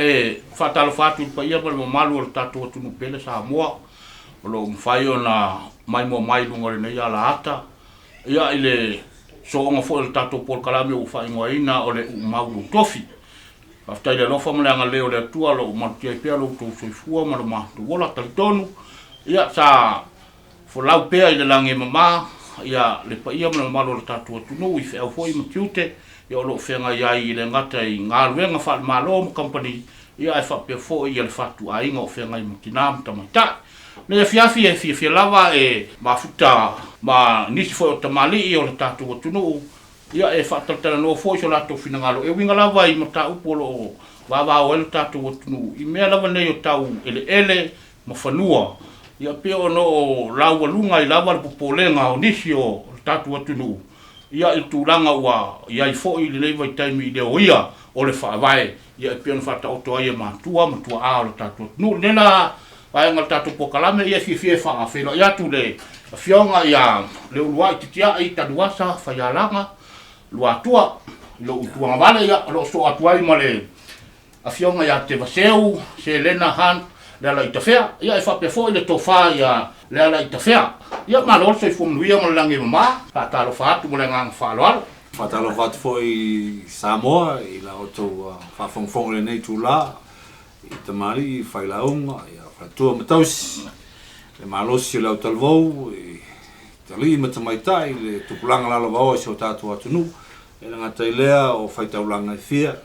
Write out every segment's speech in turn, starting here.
e faatalofa atu i le paia ma le mamalu o le tatou atunuu pele Samoa o lo o mafai ona maimoa mai i luga o lenei alaata, ia, i le sooga foi o le tatou polokalame ua faaigoaina o le Uumau Lou Tofi. Faafetai i le alofa ma le agalelei o le Atua o lo o malutia ai pea lo outou soifua ma lo matou ola. Talitonu, ia, sa folau pea i le lagi e mama, ia, le paia ma le mamalu o le tatou atunuu i feau foi ma tiute, ia, o lo o feagai ai e le gata i galuega faale-Malo ma kamupani, ia, ae faapea foi ia le fatuaiga o feagai ma tina ma tamaitai. Nei afiafi e fiafia lava e mafuta ma nisi foi o tamalii o le tatou atunuu, ia, e faatalatalanoa foi so latou finagalo e uiga lava i mataupu o lo o vavao ai lo tatou atunuu i mea lava nei o tau eleele ma fanua, ia, pei ona o laualuga ai lava le popolega o nisi o le tatou atunuu, ia, i le tulaga ua i ai foi i lenei vaitaimi i le oia o le Faavae, ia, e pei ona faataoto ai e matua ma tuaa o le tatou atunuu. I lenei la vaega o le tatou polokalame, ia, e fiafia e faafeiloai atu le Afioga ia Leuluai Titiai Tanuasa Faialaga Luatua i lou tuagavale, ia, o lo o soo atu ai ma le Afioga ia Tevaseu Selena Hunt Lealaitafea, ia, e faapea foi le Tofa ia Lealaitafea. Ia, malo le soifua manuia ma le lagi e mama. Faatalofa atu ma le agaga faaaloalo. Faatalofa atu foi i Samoa i la outou faafogafoga i lenei itula, i tamalii, failauga, faletua ma tausi, le malosi o le autalavou, i alii ma tamaitai, le tupulaga lalovaoa i si o tatou atunuu. E le gata i lea o faitaulaga e fia,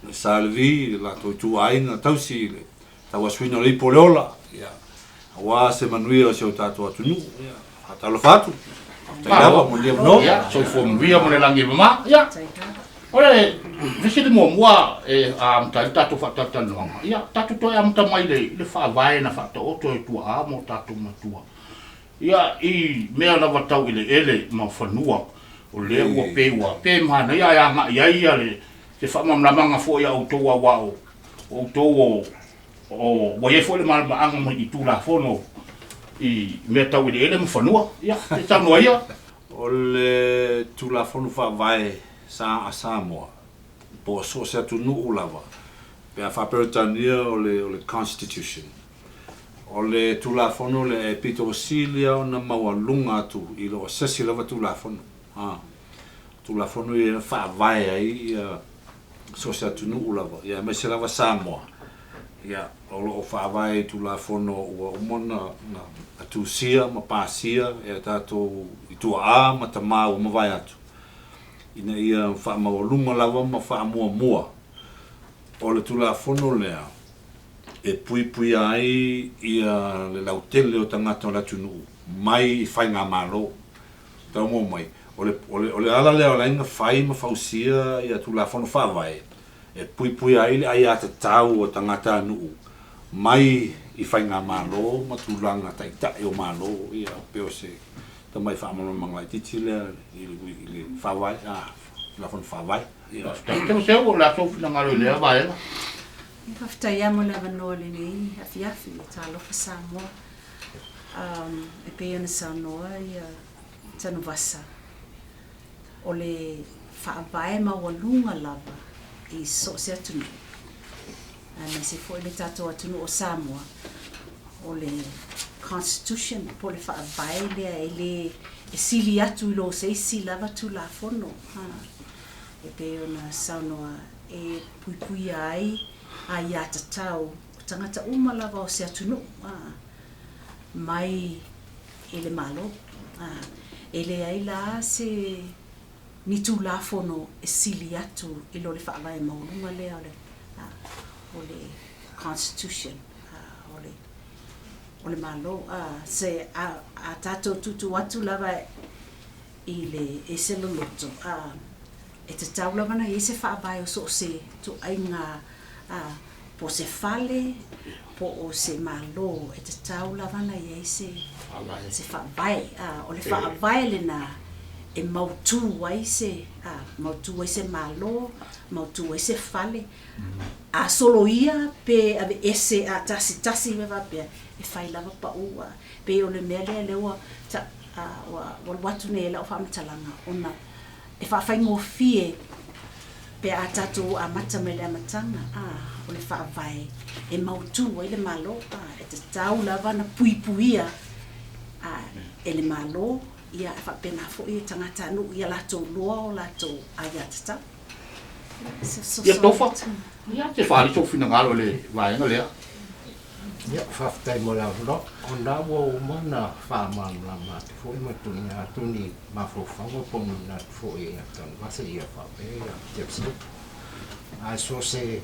le Sa Levi, le latou ituaiga tausi i le tauasuina o le ipu o le ola, ia, aua se manuia o si o tatou atunuu. Ia, faatalofa atu. Faafetai lava mo lenei avanoa. Ia, soifua manuia ma le lagi e mama. Ia, o le fesili muamua e amata ai le tatou faatalatalanoaga, ia, tatou toe amata mai i le faavae na faataoto e tuaa ma o tatou matua. Ia, i mea lava tau eleele ma fanua, o lea ua pei ua pe manaia ae agai ai ia le se faamalamalamaga foi a outou aua o outou o ua i ai foi le malamalamaaga mai i Tulafono i mea tau eleele ma fanua. Ia, se i saunoa ia. O le Tulafono Faavae sa a Samoa, po o so o se atunuu lava, pe a faa-Peretania o le Constitution, O le Tulafono lea e pito sili lava ona maualuga atu i lo o se isi lava Tulafono. A. Tulafono ia e faavae ai ia so o se atunuu lava, ia aemaise lava Samoa, ia o lo o faavae i Tulafono ua uma ona tusia ma pasia e a tatou i tuaa ma tama ua mavae atu, ina ia faamaualuga lava ma faamuamua. O le Tulafono lea, e puipuia ai ia le lautele o tagata o le atunuu mai i faigamalo. Taumua mai, o le, o le, o le ala lea o la na fai ma fausia ia Tulafono Faavae e puipuia ai le aiatatau o tagatanuu mai i faigamalo ma tulaga taitai o Malo, ia pei o se tamai faamalamalamaga laitiiti lea i le, i le Faavae, a, Tulafono Faavae. Ia. Faafetai. Teuseu, o le a sou finagalo i lea vaega? Faafetai lava mo le avanoa i lenei afiafi, talofa Samoa. E pei ona saunoa ia Tanuvasa, o le faavae maualuga lava i so o se atunuu, aemaise foi le tatou atunuu o Samoa, o le Constitution po o le faavae lea e le e sili atu i lo se isi lava Tulafono. E pei ona saunoa e puipuia ai aiatatau o tagata uma lava o se atunuu mai i le Malo. E leai la se ni Tulafono e sili atu i lo le faavae maualuga lea o le Constitution o le Malo. Se a tatou tuutuu atu lava i le ese loloto, E tatau lava ona i ai se faavae o so o se ituaiga po o se fale po o se Malo, e tatau lava ona i ai se faavae. O le faavae lena e mautu ai se, mautu ai se Malo, mautu ai se fale. A soloia pe aveese a tasitasi mea faapea, e fai lava pau. Pei o le mea lea lea ua alu atu nei ai lau faamatalaga ona e faafaigofie Pe a tatou amata mai le amataga, a, o le Faavae e mautu ai le Malo, a, e tatau lava ona puipuia, a, e le Malo, ia, e faapena foi e tagatanuu ia latou loa o latou aiatatau. Ia, se Ia, fesoasoani Tofa, atu. ia, se faaali sou finagalo i le vaega lea. Ia, faafetai mo le avanoa. O lena ua uma ona faamalamalama atu foi ma tuuina atu ni mafaufauga po o ni manatu foi ia Tanuvasa ia faapea ia Jepson. Ae so o se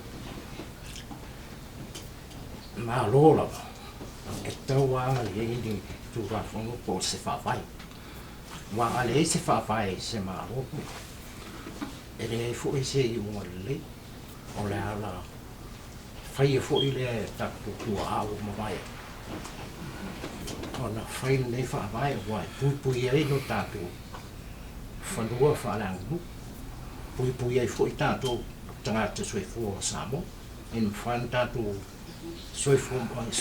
Malo lava, e tatau lava ona i ai ni Tulafono po o se Faavae. Aua a leai se Faavae i se Malo, e leai foi se iuga lelei. O le ala faia foi lea e tatou tuaa ua mavae atu, ona fai lenei faavae aua e puipui ai lo tatou fanua faaleaganuu, puipui ai foi tatou tagata soifua o Samoa, ina mafai ona tatou soifua mai,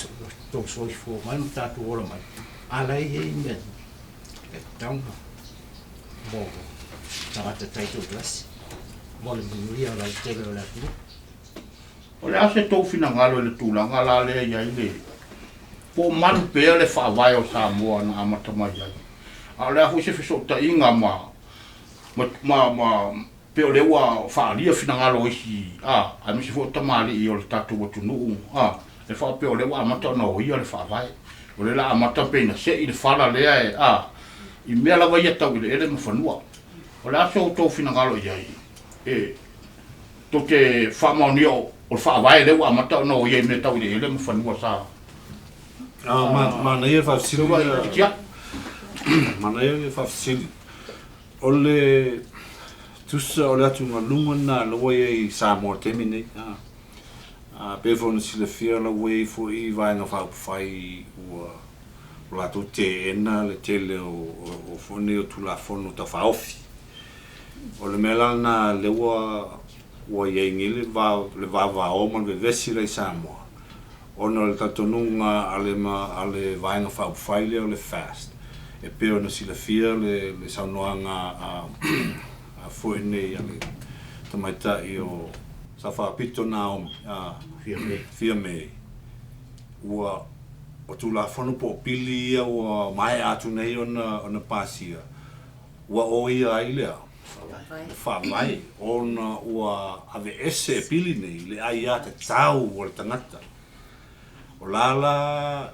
soifua mai ma tatou ola mai, a la e i ai mea e tatau ona mo tagata taitoatasi mo le manuia lautele o le atunuu. O le a se tou finagalo i le tulaga la lea i ai le po o malu pea le faavae o Samoa na amata mai ai, a o le a foi se fesootaiga ma ma ma pei o lea ua faaalia finagalo o isi a, aemaise foi o tamalii o le tatou atunuu a, e faapea o lea ua amata ona oia le faavae, o lea la amata pei na sei le fala lea e a, i mea lava ia tau eleele ma fanua. O le a so outou finagalo i ai e tou te faamaonia o le faavae lea ua amata ona oia i mea tau eleele ma fanua sa Manaia le faafesili lea. Manaia le faafesili. O le tusa o le atugaluga lena la ua i ai i Samoa i le taimi nei. A pei foi ona silafia la ua i ai foi vaega faaupufai ua latou teena le tele o foi nei o Tulafono Tau Faaofi. O le mea la lena lea ua ua i ai nei le le vavao ma le vevesi la i Samoa ona o le talitonuga a le a le Vaega Faaupufai lea o le FAST e pei ona silafia le le saunoaga a a foi nei a le tamaitai o Sao Faapito Naomi a Fiame ua o Tulafono po o pili ia ua maea atu nei ona ona pasia Ua oia ai lea Faavae ona ua aveese e pili nei le aiatatau a le tagata. O la la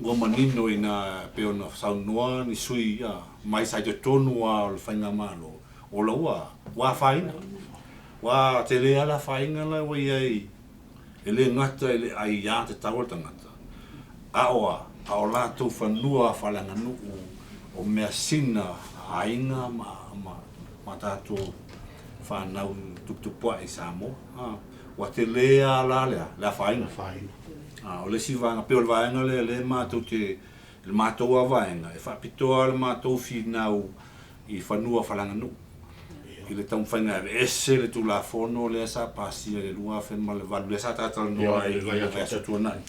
ua manino ina e pei ona saunoa ni sui mai sa i totonu lava o le Faigamalo, o la ua ua afaina. Ua tele lava le afaina la ua i ai e le gata i le aiatatau a le tagata, a o a? A o latou fanua faaleaganuu o measina a aiga ma, ma, ma tatou fanau tuputupuae i Samoa. A, ua tele lava la le a? Le afaina. A, o le isi vaega, pei o le vaega lea lea matou te, le matou lava vaega, e faapitoa lava le matou finau i fanua faaleaganuu i le taumafaiga e aveese le Tulafono lea sa pasia i le 2008 lea sa talatalanoa ai i le vaiaso tuanai,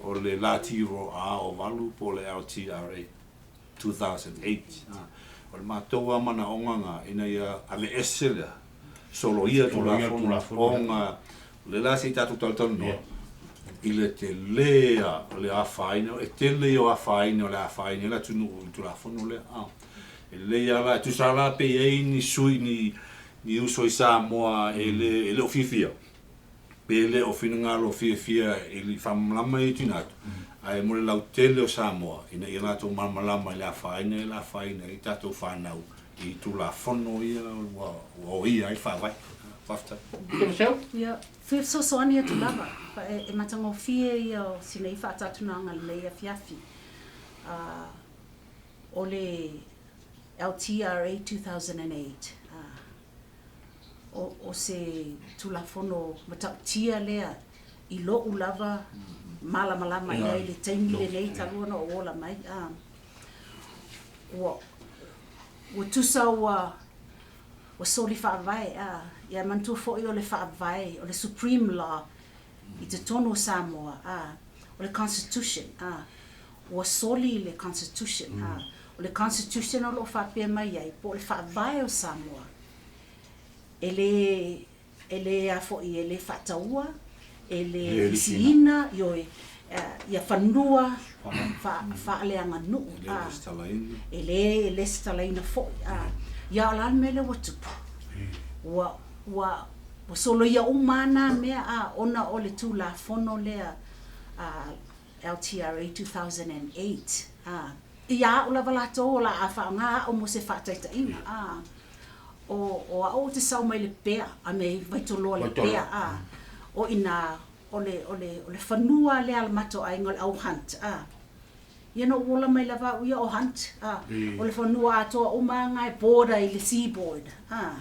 o le LATRA o 8 po o le LTRA 2008. O le matou lava manaoga lena ina ia aveese lea, soloia le Tulafono ona o lea la se i tatou talatalanoa i le tele o le afaina, e tele ia o afaina o le afaina ai le atunuu i le Tulafono lea. E lelei lava la, e tusa lava la pe i ai ni sui, ni, ni uso i Samoa e le, e le o fiafia, pe le o finagalo fiafia i le faamalamalama ia i tuuina atu, ae mo le lautele o Samoa, ina ia latou malamalama i le afaina ia le afaina ai tatou fanau i Tulafono ia ua, ua oia ai le Faavae. Faafetai. Seu? Ia, fia fesoasoani atu lava, e matagofie ia o si nei faatatunaga lenei afiafi. O le LTRA 2008, o se Tulafono matautia lea i lo'u lava malamalama i ai i le taimi lenei talu ona ou ola mai. Ua ua tusa ua ua soli faavae, ia manatua foi o le faavae, o le Supreme Law i totonu o Samoa, o le Constitution. Ua soli le Constitution. O le Constitution o lo o faapea mai ai, po o le Faavae o Samoa, e le... E lē a foʻi e lē faataua, e lē lisiina, ioe, ia fanua faaleaganuu, a, e lē lesitalaina foʻi, a. Ia o le a le mea lea ua tupu? Ua, ua, ua soloia uma lava nā mea, a, ona o le Tulafono lea a LTRA 2008, a. Ia aʻu lava latou o le a faaaoga aʻu mo se faataitaiga, a. O, o aʻu ou te sau mai Lepea, a me Vaitoloa Lepea, a. O inā, o le, o le, o le fanua lea a le matou aiga o le au Hunt, a. Ia na ou ola mai lava aʻu ia o Hunt, a. O le fanua atoa uma lava na e border i le seaboard, a.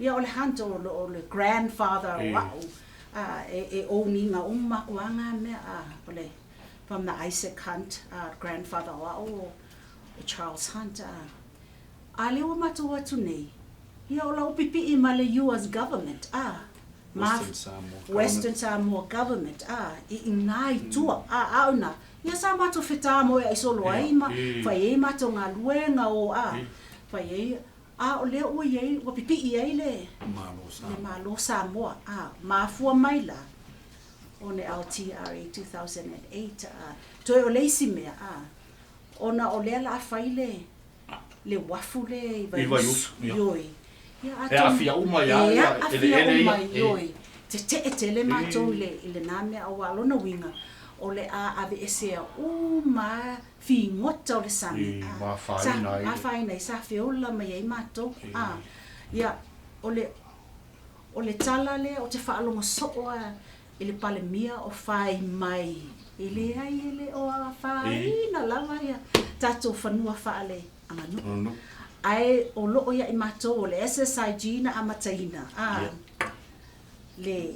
Ia o le Hunt, o le, o le grandfather o aʻu, a, e, e own ina uma aku lava na mea, a. O le, from the Isaac Hunt, a, grandfather o aʻu o Charles Hunt, a. A lea ua matou atu nei, ia o lau pipii ma le US Government, a, ma Western Samoa Government. Western Samoa Government, a, i inā i tua, a, a o inā, ia sa matou fetā moe ai solo ai ma fai ai matou galuega o, a, fai ai, a o lea ua i ai, ua pipii ai le Malo le Malo Samoa, a, mafua mai la ona LTRA 2008, a, toe o le isi mea, a, ona o lea la a fai le le uafu lea i Vaiusu, ioe. Ia E aafia uma ia e aafia uma, ioe. Tete'e tele matou i le i lena mea aua o lona uiga o le a aveesea uma figota o le sami a sa afaina ai sa feola mai ai matou a. Ia o le o le tala lea ou te faalogo soo a i le Palemia o fai mai, e leai e le o afaina lava ia tatou fanua faaleaganuu, ae o loo ia i matou o le SSIG na amataina a le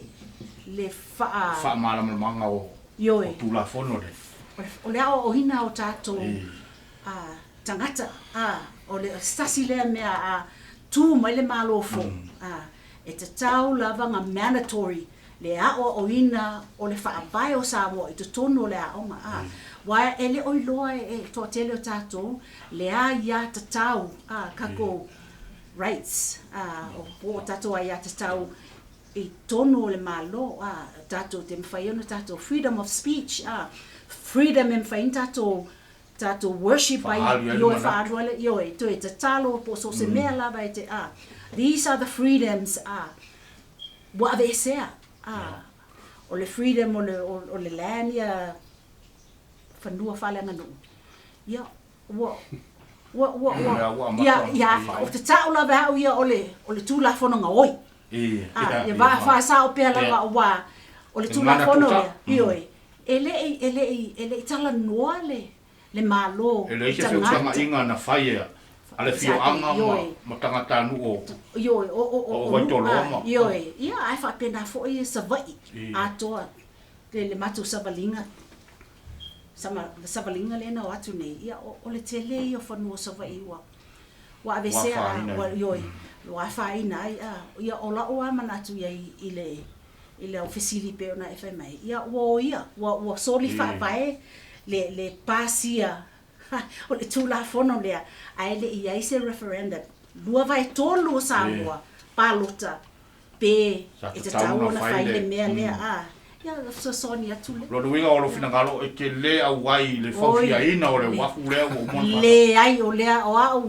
le faa Faamalamalamaga o Ioe. Tulafono le. O le aoaoina o tatou a tagata a o le se tasi lea mea a tu mai le Malo fou a e tatau lava na mandatory le aoaoina o le faavae o Samoa i totonu o le aoga a aua e le o iloa e toatele o tatou le aiatatau a kakou rights a o po o tatou aiatatau i totonu o le Malo a tatou te mafai ona tatou freedom of speech a freedom e mafai ona tatou tatou worship ai ioe faaalu ai le ioe toe tatalo po o so o se mea lava e te a these are the freedoms a ua aveesea a o le freedom o le o le land ia fanua faaleaganuu ia ua ua ua ua ia ia ou te ta'u lava au ia o le o le Tulafono gaoi a ia faasao pea lava aua o le Tulafono lea ioe e le i e le i e le i talanoa le le Malo E leai i se tagata. feutagaiga na fai a le afioaga ma ma tagatanuu o Ioe, o o o o Vaitoloa ma. Ioe, ia ae faapena foi Savaii atoa le le matou savaliga sama savaliga lea na o atu nei, ia o o le tele ia o fanua o Savaii ua ua aveesea ua ioe, ua afaina ai a. Ia o la'u lava manatu i ai i le i lau fesili pei ona e fai mai, ia ua o ia, ua, ua soli faavae le, le pasia o le Tulafono lea, ae le i ai se referendum. 2/3 o Samoa palota pe e tatau ona fai le mea lea, a, ia fesoasoani atu lea. Lona uiga o lou finagalo e te le auai i le fausiaina o le uafu lea ua uma ona faatau. Leai, o lea, o au,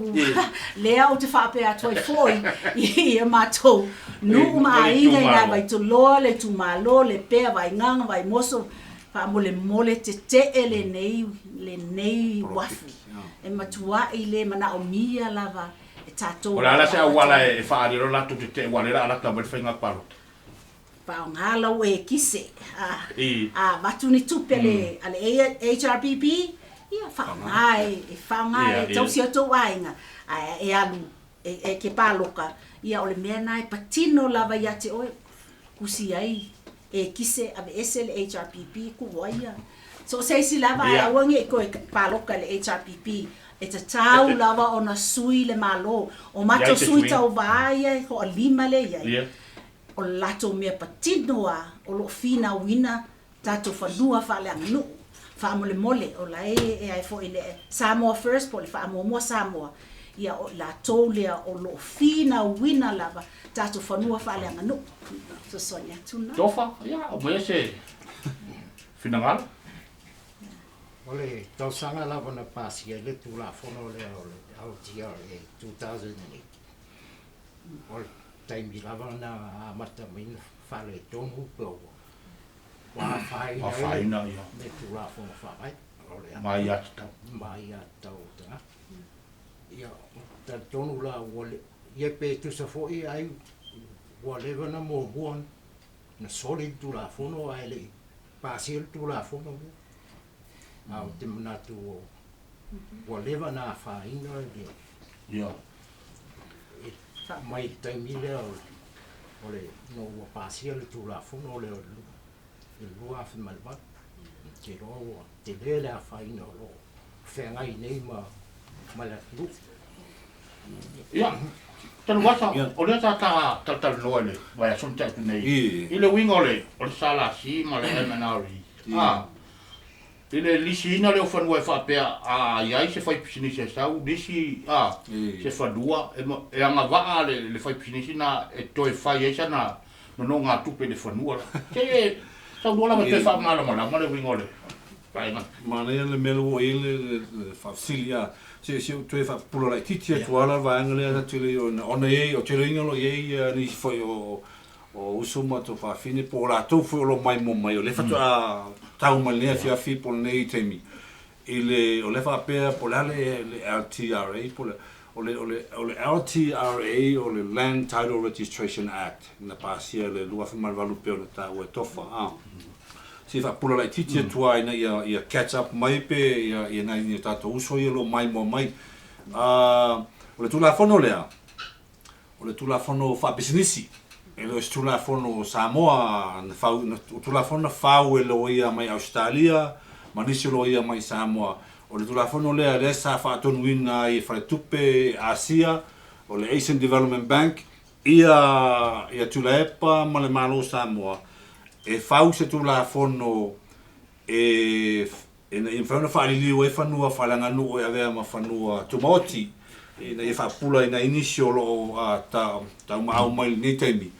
lea ou te faapea atu ai foi i a matou nuu ma aiga i nā Vaitoloa, le itumalo, Lepea, Vaigaga, Vaimoso, faamolemole tetee lenei, lenei uafu. E matuai le manaomia lava e tatou. O le a la se auala e faaali ai lo latou tetee aua o lea o le a lata mai le faiga palota? Faaaoga lau ekise a avatu ni tupe a le HRPP, ia faaaoga e faaaoga e tausi ai tou aiga, ae e alu e ke paloka, ia o le mea lena e patino lava ia te oe, kusi ai ekise, aveese le HRPP, tuu ai ia. So o se isi lava ae aua ne i toe paloka i le HRPP, e tatau lava ona sui le Malo. O matou sui tauva ia e toalima lea e i ai, O le latou mea patino a o lo o finauina tatou fanua faaleaganuu. Faamolemole, o la e e ai foi le Samoa First po o le faamuamua Samoa. Ia, o i latou lea o lo o finauina lava tatou fanua faaleaganuu. Fesoasoani atu lena. Tofa, ia, aumaia se finagalo. O le tausaga lava na pasia ai le Tulafono lea o le LTRA 2008, o le taimi lava na amata mai na faaletonu pe ua afaina ai le Tulafono Faavae. O le ma aiatatau. Ma aiatatau o tagata. Ia, talitonu la ua le, ia pe tusa foi ai ua leva na muamua na soli le Tulafono ae le i pasia le Tulafono lea. Ae ou te manatu ua leva na afaina le mai le taimi lea o le ina ua pasia le Tulafono lea o le 2008. Ou te iloa ua tele le afaina o lo o feagai nei ma le atunuu. Ia, Tanuvasa, o lea sa ta talatalanoa i le vaiaso na tea atu nei i le uiga o le o le SLC ma le MNRE, a, i le lisiina lea o fanua e faapea a i ai se faipisinisi e sau lisi a, se fanua e, e agavaa le, le faipisinisi na e toe fai ai sana nonogatupe i le fanua la. Se e saunoa lava e toe faamalamalama le uiga o le vaega. Manaia le mea lea ua i ai le faafesili a se se ou toe faapupula laitiiti atu lava la le vaega lea ta te le i ona i ai o te le iga o lo o i ai nisi foi o o uso ma tuafafine po o latou foi o lo o maimoa mai o lea faatoa tau mai lenei afiafi po o lenei taimi i le o lea faapea po o le a le le LTRA po o le o le o le o le LTRA o le Land Title Registration Act na pasia i le 2008 pei ona taua e Tofa a se faapula laitiiti atu lava ina ia ia catch up mai pe ia ia nai o tatou uso ia o lo o maimoa mai. A o le Tulafono lea O le Tulafono Faapisinisi, e le o se Tulafono Samoa na fau, o Tulafono na fau e loia mai Ausetalia ma nisi o loia mai Samoa. O le Tulafono lea, lea sa faatonuina ai e Faletupe Asia, o le Asian Development Bank, ia, ia Tuilaepa ma le Malo o Samoa e fau se Tulafono e ina ia mafai ona faaliliu ai fanua faaleaganuu e avea ma fanua tumaoti, ina ia faapupula i nai nisi o lo o taumaau mai i lenei taimi.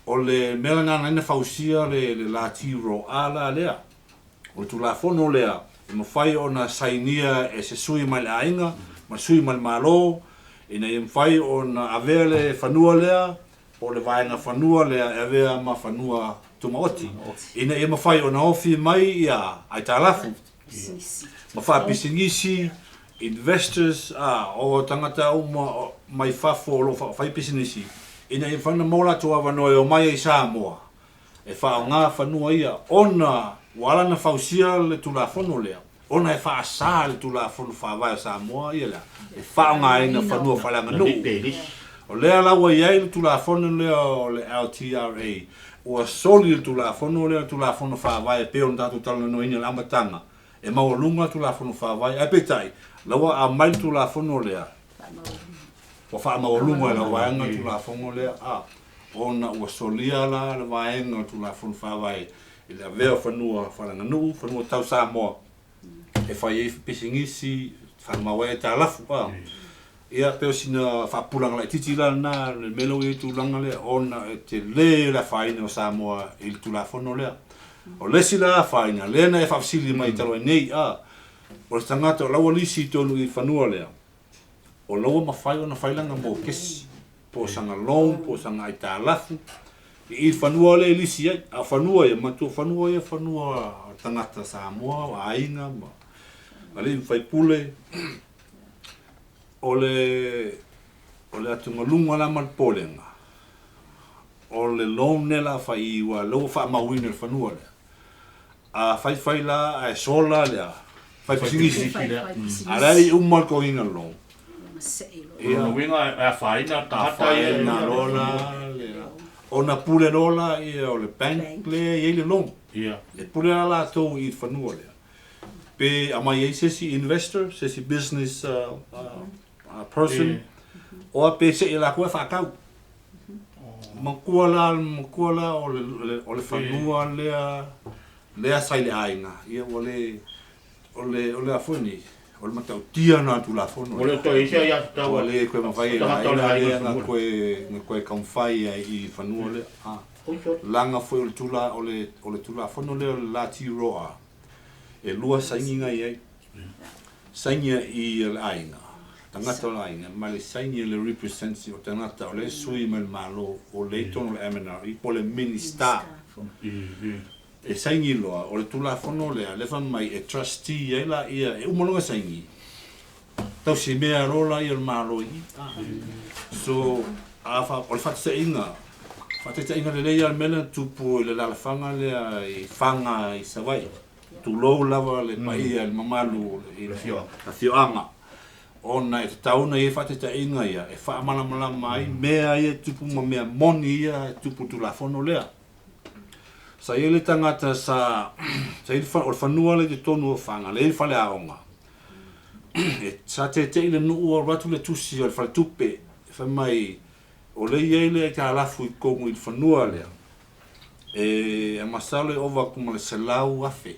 O le mea lena na ala ai ona fausia le LATROA la lea. O le Tulafono lea e mafai ona sainia e se sui mai le aiga ma le sui mai le Malo ina ia mafai ona avea le fanua lea po o le vaega fanua lea e avea ma fanua tumaoti, ina ia mafai ona ofi mai ia aitalafu ma faapisinisi, investors, a, o tagata uma mai fafo o lo o fai pisinisi, ina ia mafai ona maua latou avanoa e omai ai i Samoa e faaaoga fanua ia, ona ua ala ona fausia le Tulafono lea, ona e faasa le Tulafono Faavae o Samoa ia lea e faaaogaina fanua faaleaganuu. O lea la ua i ai le Tulafono lea o le LTRA, ua soli le Tulafono lea, le Tulafono Faavae e pei ona tatou talanoaina i le amataga, e maualuga le Tulafono Faavae, ae peitai, la ua aumai le Tulafono lea, ua faamaualuga e lau vaega le Tulafono lea, a, ona ua solia la le vaega o le Tulafono Faavae i le avea o fanua faaleaganuu, fanua tau Samoa e fai ai pisinisi, faamau ai aitalafu. A. Ia, pei o sina faapupulaga laitiiti la lena, le mea lea ua i ai le tulaga lea, ona e tele le afaina o Samoa i le Tulafono lea. O le isi la afaina, lea na e faafesili mai talu ai nei, a, o le tagata o la ua lisi i totonu i le fanua lea, o la ua mafai ona fai lana mokesi, po o sana loan, po o sana aitalafu, i i fanua lea e lisi ai. A o fanua ia, manatua o fanua ia, fanua tagata Samoa, o aiga ma alii ma faipule. O le, o le atugaluga la ma le popolega, o le loan lea o le a fai i aua o lea ua faamauina i le fanua lea. A faifai la ae sola lea fai pisinisi, a o la e le i uma le totogiina o le loan. O lona uiga e afaina tagata ia. Afaina loa la le, ona pule loa la o le bank lea e i ai le loan. E pule la latou i le fanua lea. Pe aumai ai se isi investor, se isi business person, oa pe se'i e latou e faatau. Matua la, matua la o le, o le fanua lea, lea sa i le aiga, ia ua le, o le, o le a foi nei, O le matautia lena o le Tulafono Ua le toe i ai se aiatatau Ua a le toe mafai e tagata o le aiga aiga lea i na fanua lea. toe na toe taumafai ai i fanua lea. A Oi sole. laga foi o le tula o le o le Tulafono lea o le Lati Roa, e lua sainiga i ai. Sainia i le aiga, tagata o le aiga, ma le saini a le representative o tagata o lea e sui mai le Malo o lea i totonu o le MNRE po o le Minisita. E saini loa, o le Tulafono lea, lea fai mai e trustee ai laia, e uma loa ona saini, tausimea loa laia o le Malo i i. So, a fa, o le faataitaiga, faataitaiga lelei lava le mea lea na tupu i le alaalafaga lea i Faga i Savaii, tulou lava le paia i le mamalu o le afioaga, ona e tatau ona i ai faataitaiga ia e faamalamalama ai mea ia e tupu ma mea moni ia e tupu i le Tulafono lea. Sa i ai le tagata sa, sa i ai o le fanua lea i totonu o Faga, lea e i ai le faleaoga. E, sa tete'i le nuu alu atu le tusi o le faletupe, e fai mai, o lea e i ai le aitalafu i totonu i le fanua lea, e masalo e ova atu ma le 100,000,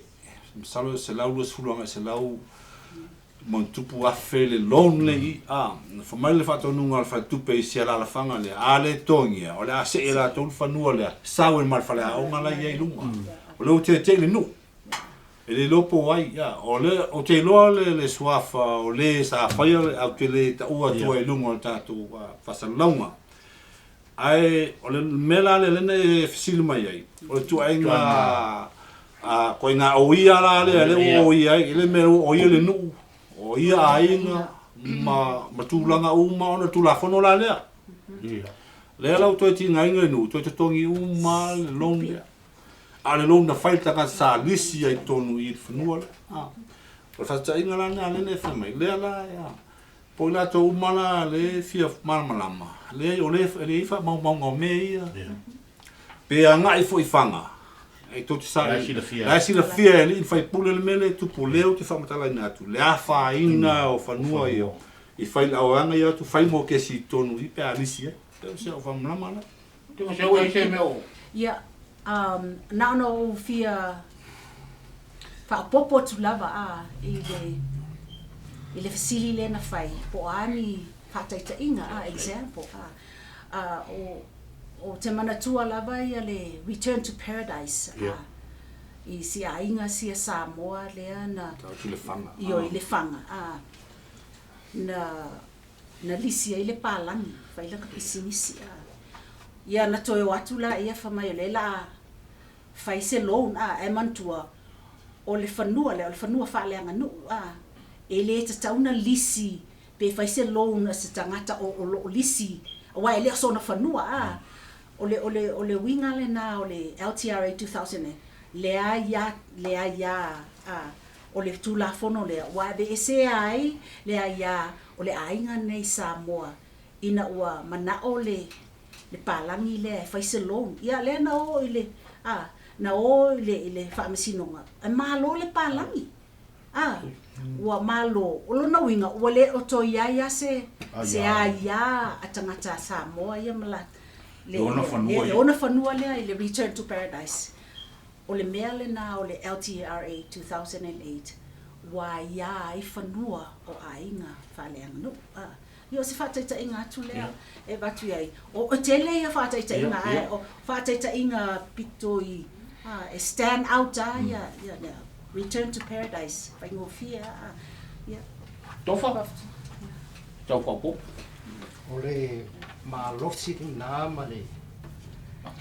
masalo e 120 agai 100 ma ona tupu afe le loan le i a. Na fai mai le faatonuga a le faletupe i si alaalafaga lea, a le togia, o le a se'i e latou le fanua lea, sau ai ma le faleaoga la e i ai i luga. O lea ua tete'i le nuu, e le iloa po o ai, ia. O lea, ou te iloa le, le suafa o le sa faia, ae ou te le taua atua i luga o le tatou faasalalauga. Ae o le mea la lea lena e fesili mai ai, o le tuaiga a koiga oia la lea lea ua oia ai, i le mea ua oia le nuu, o ia aiga ma tulaga uma ona Tulafono la lea. Lea la ua toe tigaina le nuu, toe totogi uma le loan lea. A o le loan na fai le tagata sa lisi ai totonu i le fanua lea. O le faataitaiga la lena lea e fai mai, lea la ia, po i latou uma la le fia malamalama, lea o le e leai faamaumauga o mea ia. Pe agai foi i Faga, e tou te sa La e silafia. La e silafia e alii ma faipule le mea lea e tupu, lea ou te faamatalaina atu, le afaina o fanua ia, i fai le auaeaga ia atu fai mo kesi i totonu i pe a lisi ai. O se au faamalamalama la. Te o se au e se mea o. Ia, na ona ou fia faaopoopo atu lava a i le fesili lea na fai, po o a ni faataitaiga a, example a, o te manatua lava ia le Return to Paradise a i si aiga sia Samoa lea na Tau atu le Faga. Io i le Faga a na lisi ai le palagi fai laka pisinisi a ia na toe o atu la ia fai mai o le la fai se loan a e manatua o le fanua lea o le fanua faaleaganuu a e le tatau na lisi pe fai se loan a se tagata o loo lisi aua e le o sona fanua a o le uiga lena o le LTRA 2000 lea ia lea ia a o le Tulafono lea ua aveesea ai le aiā o le aiga nei Samoa ina ua manao le palagi lea e fai se loan ia lea na o i le a na o i le faamasinoga e malo le palagi a ua malo o lona uiga ua le o toe iai a se aiā a tagata Samoa ia ma la Le ona fanua le ia. Ona fanua lea i le Return to Paradise o le mea lena o le LTRA 2008 ua aiā ai fanua o aiga faaleaganuu a. Ia o se faataitaiga atu lea e avatu i ai o tele ia faataitaiga ae o faataitaiga pito i a e stand out a ia ia lea Return to Paradise faigofie a ia. Tofa. Tau faaopoopo. O le malosi lena ma le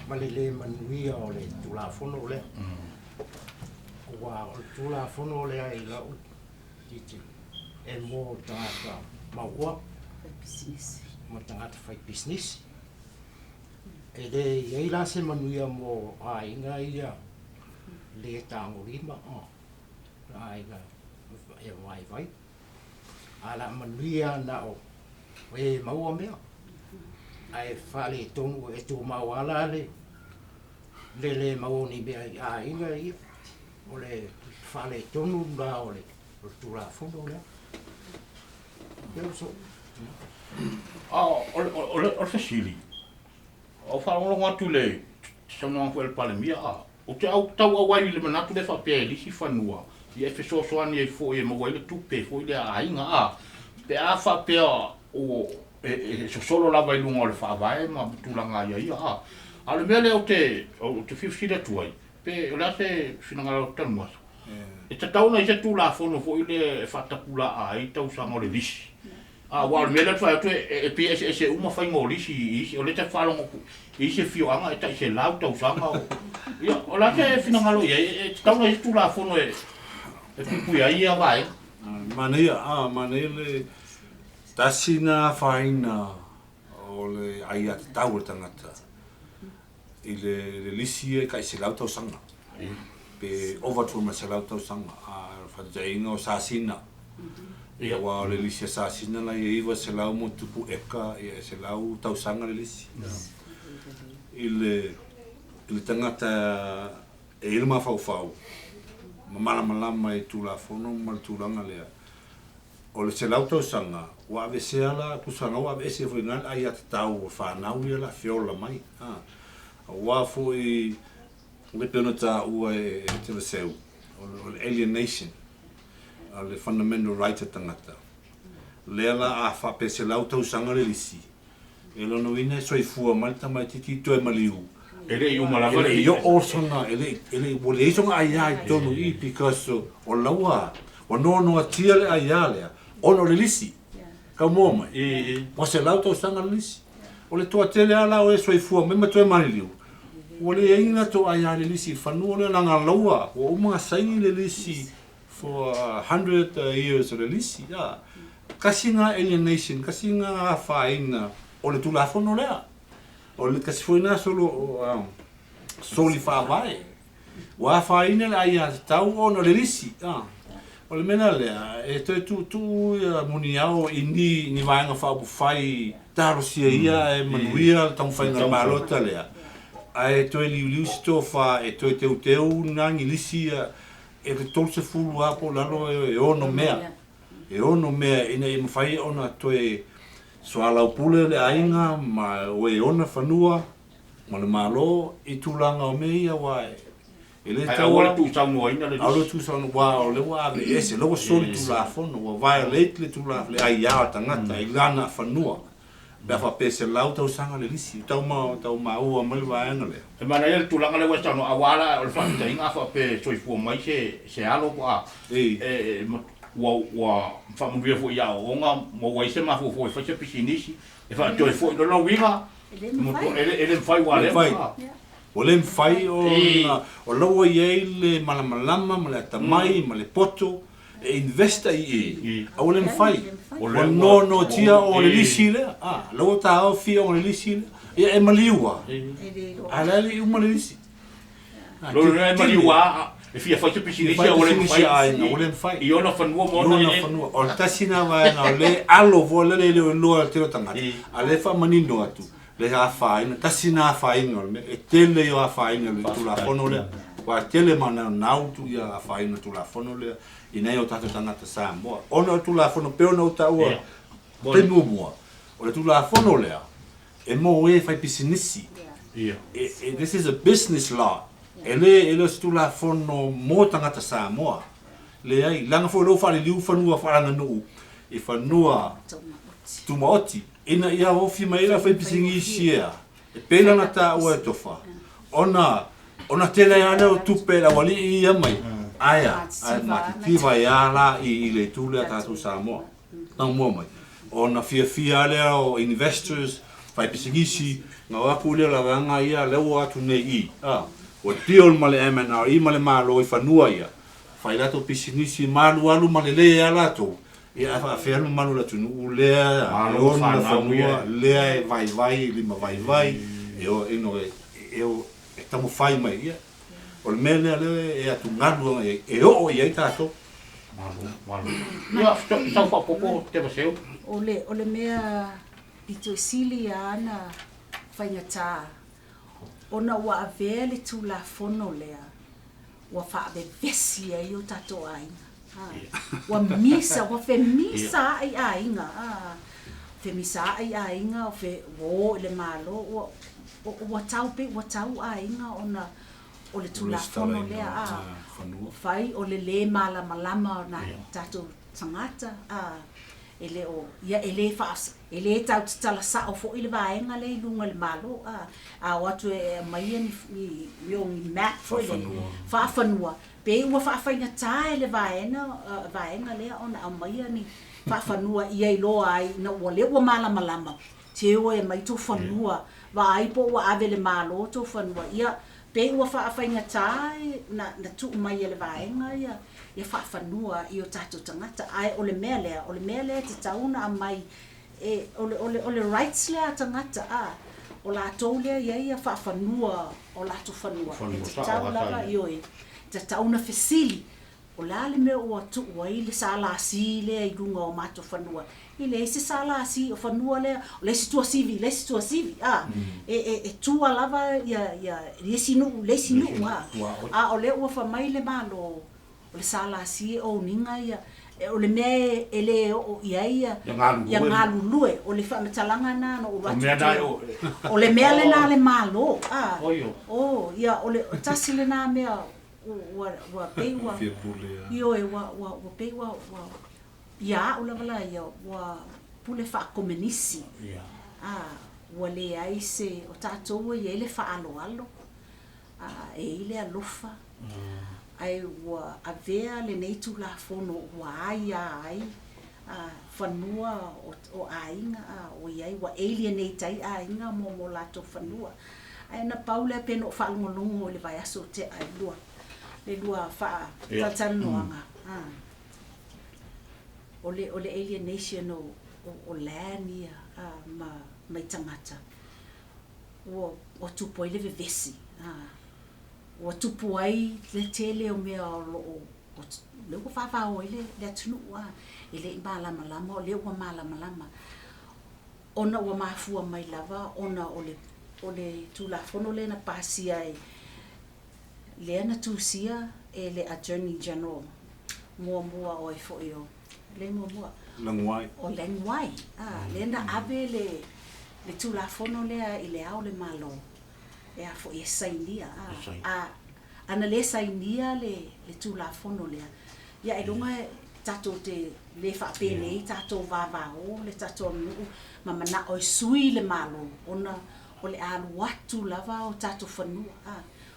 lē manuia o le Tulafono lea. Ua o le Tulafono lea i lau titi e mo tagata maua fai pisinisi ma tagata fai pisinisi. E lē i ai la se manuia mo aiga ia lē tagolima o aiga e vaivai. A la manuia na o e maua mea ae faaletonu e tumau ala le lē maua o ni mea i aiga ia o le faaletonu la o le Tulafono lea ia so. A o le fesili. O faalogologo atu i le saunoaga foi a le Palemia a. Ou te au tau auai i le manatu le faapea e lisi fanua. Ia e fesoasoani ai foi e maua ai le tupe foi lea a aiga a, pe a faapea ua e sosolo lava i luga o le faavae ma tulaga aiaia a. A o le mea lea ou te ou te fia fesili atu ai, pe o le a se finagalo o Tanumasa, e tatau ona i ai se Tulafono foi lea e faatapulaa ai tausaga o le lisi? A, aua o le mea lea ou te vaai atu e pei e eseese uma faiga o lisi i isi, o lea ta te faalogo atu i isi afioaga e tai 100 tausaga o, ia, o le a se finagalo i ai, e tatau ona i ai se Tulafono e puipuia ai ia vaega? Manaia, a, manaia le tasi na afaina o le aiatatau a le tagata i le lisi ia e tai 100 tausaga, pe ova atu ma le 100 tausaga. A o le faataitaiga o Sasina, ia aua o le lisi a Sasina la e 900 ma tupu eka, ia e 100 tausaga le lisi. I le i le tagata e i ai le mafaufau ma malamalama i Tulafono ma le tulaga lea, O le 100 tausaga, ua aveesea la, tusa na ua aveese foi i ina le aiatatau a fanau ia la feola mai, a. Aua foi e pei ona taua e Teleseu, o le alienation, o le fundamental right a tagata. Lea la a faapea 100 tausaga le lisi, E lona uiga e soifua mai le tamaitiiti i toe maliu. E le i uma lava le. E le i oo sona, e le i, e le i, ua leai sona aia i totonu i i because o la ua, ua noanoatia le aia lea ona o le lisi. Kau moa mai? Ua 100 tausaga le lisi. O le toatele lava la o e soifua mai ma toe maliliu, ua leai ni latou aia i le lisi i le fanua lea leaga la ua, ua uma ona saini le lisi for 100 years o le lisi, a. Kasi na alienation, kasi na afaina o le Tulafono lea. O le kasi foi na solo, soli faavae. Ua afaina le aiatatau ona o le lisi, a. O le mea la lea, e toe tuutuu ia muniao i ni, ni vaega faaupufai talosia ia ae manuia le taumafaiga o le palota lea, ae toe liuliu se tofa e toe teuteu na ni lisi ia e te 30 lava po o lalo e ono mea, e ono mea ina ia mafai ona toe soalaupule le aiga ma o e ona fanua ma le Malo i tulaga o mea ia aua e le Ae aua le tuusaunoaina le lisi. Aua le tuusaunoaina aua o lea ua aveese, o lea ua soli tulafono, ua violate le tulafono, le aia o le tagata i lana fanua. Pe a faapea e 100 tausaga le lisi, tau ma tau maua mai le vaega lea. E manaia le tulaga lea ua e saunoa aua la o le faafetaiga a faapea e soifua mai se se alo po a e ua ua faamanuia foi i aoaoga maua ai se mafaufau e fai se pisinisi e faatoe foi lona uiga E le mafai. E le mafai ua le mafai. Ua le mafai ona o la ua i ai le malamalama ma le atamai ma le poto e invest ai i i, a ua le mafai. Ua noanoatia o le lisi lea, a, la ua taofi ona le lisi lea. Ia e maliu lava, a o la e le i uma le lisi. Lona e maliu lava, e fia fai se pisinisi a ua le mafai ua le mafai i ona fanua ma ona eleele. O le tasi lena vaega o lea e alo foi lea e le o iloa e le tele o tagata, a o lea e faamanino atu le afaina, tasi lena afaina o le mea, e tele ia o afaina o le Tulafono lea, aua e tele ma naunau tu ia afaina o le Tulafono lea i nai o tatou tagata Samoa. Ona o le Tulafono pei ona ou taua taimi muamua, o le Tulafono lea e mo e fai pisinisi. This is a business law. E le, e le o se Tulafono mo tagata Samoa. Leai, leaga foi o lea ua faaliliu fanua faaleaganuu i fanua tumaoti. Ina ia ofi mai ai le aufaipisinisi ia, e pei la ona taua e Tofa, ona, ona tele ai lava lea o tupe e le aualii ia mai, ae a, ae matitiva ai lava la i, i le itu lea a tatou Samoa. Taumua mai, ona fiafia lava lea o investors, faipisinisi, ona o atu lea o la vaega ia lea ua o atu nei i i, a, ua deal ma le MNRE ma le Malo i fanua ia, fai latou pisinisi ma alualu ma lelei ai lava latou, Ia ae faafefea le mamalu o le atunuu lea e ona fanua lea e vaivai e lima vaivai e o you know e o e taumafai mai ia o le mea lea lea e atugalu agai ai e oo i ai tatou. Malo, malo. Ia, sau faaopoopo Tevaseu. O le, o le mea pito i sili a ana faigata ona ua avea le Tulafono lea ua faavevesi ai o tatou aiga. Ua misa, ua femisa aʻe i aiga, a, femisa aʻe i aiga, ua o i le Malo, ua, ua tau pei ua tau aiga ona o le Tulafono lea a fai o le lē malamalama o nai tatou tagata a e le o ia e lē faa e lē tau tatala sa'o foi le vaega lea i luga i le Malo a a o atu e aumaia ni ni ni map foi lele faafanua pei ua faafaigata e le vaega vaega lea ona aumaia ni faafanua ia iloa ai ina ua lea ua malamalama te o e aumai tou fanua vaai po o ua ave e le Malo tou fanua ia pei ua faafaigata na na tuu mai e le vaega ia ia faafanua i o tatou tagata ae o le mea lea o le mea lea e tatau ona aumai e o le o le o le rights lea a tagata a o latou lea e i ai ia faafanua o latou fanua e tatau lava ioe tatau ona fesili O le a le mea ua tuu ai le SLC lea i luga o matou fanua? E leai se SLC, o fanua lea, o le isi tuasivi i le isi tuasivi, a. E, e, e tua lava ia, ia le isi nuu i le isi nuu, a. A o lea ua fai mai le Malo, o le SLC e own ina ia, o le mea e le oo i ai ia, ia galulue. O le faamatalaga lena na ou alu atu i tua. O le mea lena a le Malo, a. O, ia, o le tasi lena mea Ua, ua pei ua, Fia pule a. Ioe, ua, ua, ua pei ua, ua, ia a'u lava la ia, ua pule faakomenisi. Ia. A, ua leai se, o tatou ua i ai le faaaloalo, a, e i ai le alofa, ae ua avea lenei Tulafono ua aia ai a, fanua o, o aiga, a, ua i ai, ua alienate ai aiga mo, mo latou fanua. Ae na pau lea pei ona ou faalogologo i le vaiaso ua tea i lua, le lua faatalatalanoaga, a, o le, o le alienation o, o, o land ia, a, ma, mai tagata, ua, ua tupu ai le vevesi, a, ua tupu ai le tele o mea o lo o, o lea ua vavao ai le, le atunuu, a, e le i malamalama, o lea ua malamalama. Ona ua mafua mai lava ona o le o le Tulafono lea na pasia e lea na tusia e le Attorney General muamua o ai foi o le muamua Languai. O Languai, a, lea na ave le le Tulafono lea i le Ao o le Malo e a foi e sainia, a, a ana le sainia le le Tulafono lea, ia ailoga e tatou te le faapenei tatou vavao le tatou nuu ma manao e sui le Malo ona o le alu atu lava o tatou fanua. A,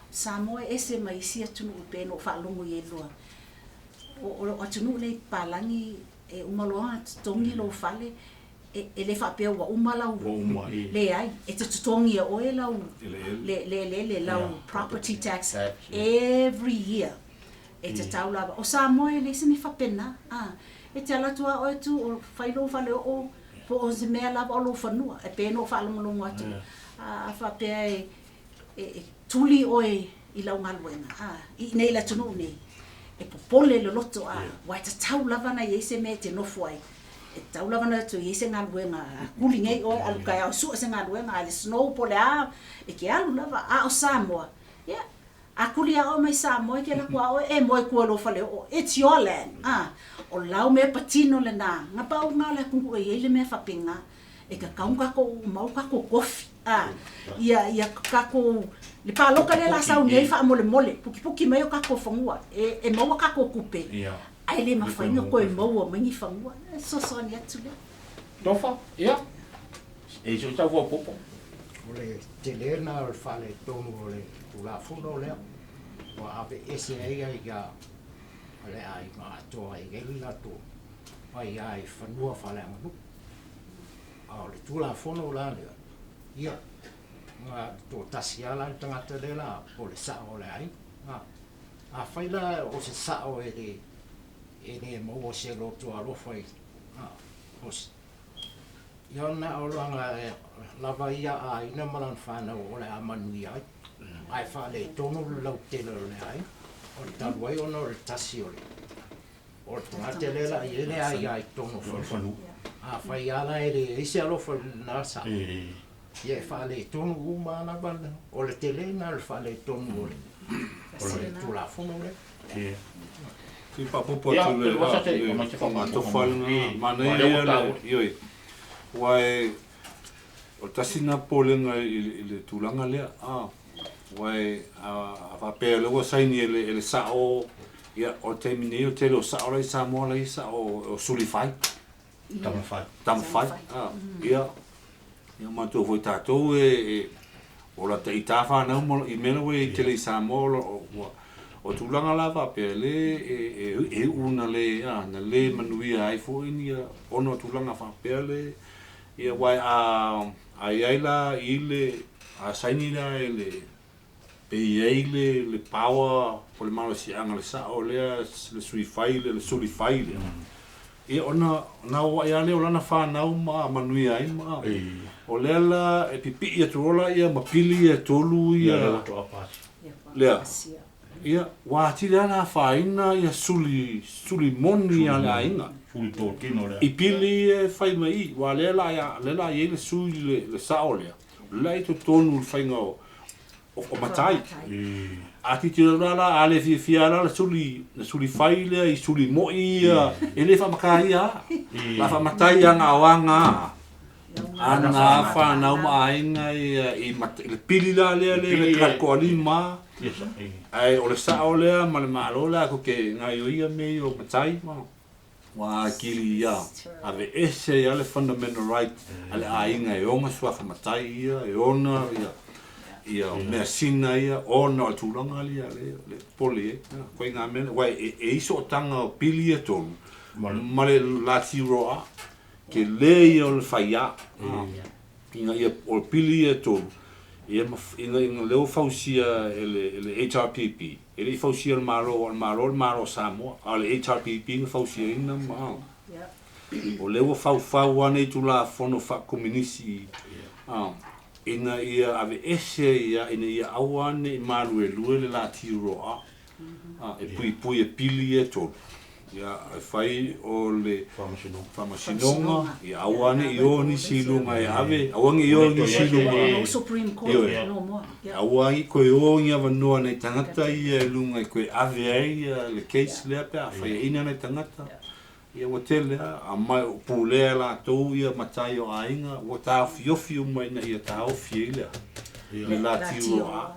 o Samoa e ese ma isi atunuu e pei ona ou faalogo i ai loa. O, o atunuu nei papalagi e uma loa ona totogi lou fale, e, e le faapea ua uma lau, Ua uma, i. leai, e te totogi e oe lau, Eleele. le, le eleele, lau property tax Tax, yeah. every year. E tatau lava. O Samoa e leai se mea faapena. A, e te alu atu lava oe tu, o fai lou fale oo, po o se mea lava o lou fanua. E pei ona ou faalogologo atu, a, a faapea e, e, e tuli oe i lau galuega, a, i inei i le atunuu nei, e popole le loto, a, aua e tatau lava ona i ai se mea e te nofo ai. E tatau lava ona toe i ai se galuega, a kuli nei oe, alu taeao e sue se galuega, a le snow po o le a, e te alu lava. A o Samoa, ia, A kuli a oe mai Samoa e ke lako a oe e moe kua lo fale oo, it's your land, a, o lau mea patino lena, na pau nga o le atunuu e iai le mea faapena, e tatau ona tatou mau tatou tofi, a, ia, ia tatou, le paloka lea la sau nei faamolemole, pukipuki mai o tatou fanua, e, e maua tatou tupe, ae le mafai ona toe maua mai ni fanua, e fesoasoani atu lea. Tofa, ia, e i so tau faaopoopo. O le tele lena o le faaletonu o le Tulafono lea ua aveese ai ia le aiga atoa e i ai le latou aia i fanua faaleaganuu. A o le Tulafono la lea, ia, na toatasi lava la le tagata lea la po o le sao o le aiga. Afai la o se sao e le e le maua se loto alofa i o se Ia na o lana lava ia aiga ma lana fanau o le a manuia ai, ae faaletonu le lautele o le aiga, o le talu ai ona o le tasi o le o le tagata lea la i ai le aia i totonu o fanua. Afai lava la e leai se alofa i lena sao, ia e faaletonu uma lava, o le tele lena o le faaletonu o le Tulafono lea. Se i faaopoopo atu le faagatofa lena, manaia ia le, ioe, aua o le tasi lena popolega i le tulaga lea, a, Aua a faapea o lea ua saini e le sao, ia, o le taimi nei o le tele o sao la i Samoa la i sao o suli fai. Tamafai. Tamafai. Ia, ia matou foi tatou e o la ita whanau mo i mea ua i tele i Samoa o o tulaga la faapea le e iu na le na le manuia ai foi ni ona o tulaga faapea le ia wai a i ai la i le a saini la e le pe i ai le power o le malosiaga le sao lea le sui fai le suli fai lea. Ia ona na o ai lea o lana whanau ma manuia ai ma o lea la e pipi atu ola ia ma pili e tolu ia lea. Ia wa tili ana whaina ia suli suli moni a le aiga. Suli tōtino lea. I pili e whai mai wa lea la ia lea la i le sui le sao lea. La i totonu le whainga o matai. A ti tiro la la a le fia la le suli fai lea i suli moi ia e le whamaka ia. La whamatai a ngā wanga. A ngā whanau ma ainga ia i le pili la lea le le kalkoali ma. Ai o le sao lea ma le malo lea ko ke ngā ia me o matai ma. Wa kili ia ave ese ia le fundamental right ale ainga e onga sua whamatai ia e ona ia ia mea sina ia ona o tulaga lia le poli e koe ngā mea wai e iso o tanga o pili e tolu ma le lati roa ke le ia o le whaia inga ia o pili e tolu ia inga inga leo fausia e le HRPP e le fausia le malo o le malo le malo Samoa a le HRPP nga fausia ina ma o leo faufau ane i tula fono whakominisi ina ia ave ese ia ina ia aua ne i maluelue le lati roa e pui pui e pili e tolu ia e fai o le whamasinoga ia aua ne i o ni silunga e ave aua ne i o ni silunga Supreme Court no more. Aua i koe o ngi avanoa nei tangata ia e lunga i koe ave ai ia le case lea pe a whai ina nei tangata ia ua tele a mai o pulea latou ia matai o aiga ua taofiofi uma ina ia taofi ai lea le lati roa.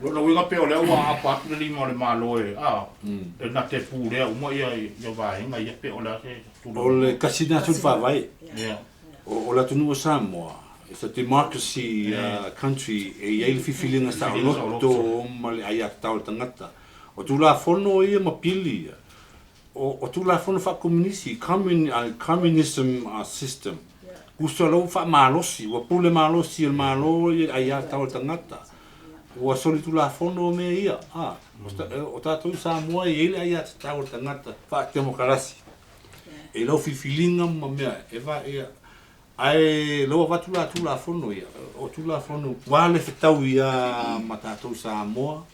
Lona uiga pe o lea ua aapa atu le lima o le malo e e na te pulea uma ia ia vaega ia pe o le a se tulaga. O le kasina atu le faavae. O le atunuu o Samoa, it's a democracy country e i ai le fifilinga saoloto ma le aiatatau o le tagata. O tulafono ia ma pili ia. O tulafono faakomunisi, communism system. Kusa lau faamalosi, ua pule malosi e le malo ia le aiatatau o le tagata. Ua soli tulafono mea ia. O tatou Samoa e i ai le aiatatau o le tagata faatemokarasi. E lau filifilinga ma mea e va ia ae lau avatu la tulafono ia. O tulafono ua le fetau ia ma tatou Samoa